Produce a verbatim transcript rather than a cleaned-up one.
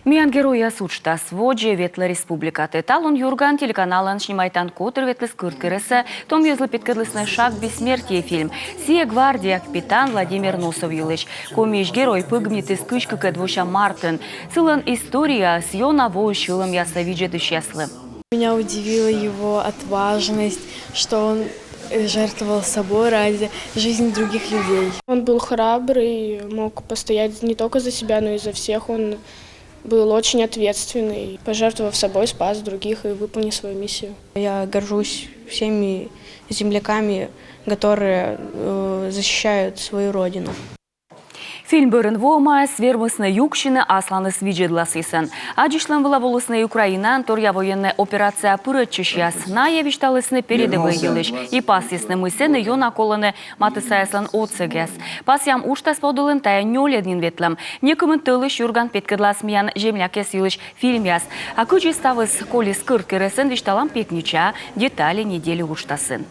Миян геройяс уджтас водзӧ ветлӧ республикатӧ. Талун «Юрган» телеканалӧн снимайтан котыр ветліс Кӧрткерӧсӧ. Том йӧзлы петкӧдлісны «Шаг к бессмертию» фильм. Сійӧ гвардия капитан Владимир Носов йылысь. Комиысь герой пыгмитіс кызь кыкӧд вося мартын. Сылӧн историяыс ёна воис сьӧлӧмъяссӧ видзӧдысьяслы. Меня удивила его отважность, что он э, жертвовал собой ради жизни других людей. Он был храбрый, мог постоять не только за себя, но и за всех. Он был очень ответственный, пожертвовав собой, спас других и выполнил свою миссию. Я горжусь всеми земляками, которые э, защищают свою родину. Фильм бӧрын воӧмаяс вермисны юксьыны асланыс видзӧдласъясӧн. Аддзысьлӧм вылӧ волісны Украинаын торъя военнӧй операцияӧ пырӧдчысьяс. Найӧ висьталісны передӧвӧй йылысь и пасйисны, мый сэні ёна колӧны матыссаяслӧн отсӧгъяс. Пасъям, уджтас подулын тайӧ нёльӧд нин ветлӧм. Некымын тӧлысь «Юрган» петкӧдлас миян землякъяс йылысь фильмъяс. А кыдзи ставыс колис Кӧрткерӧсын, висьталам пекнича «Детали недели» уджтасын.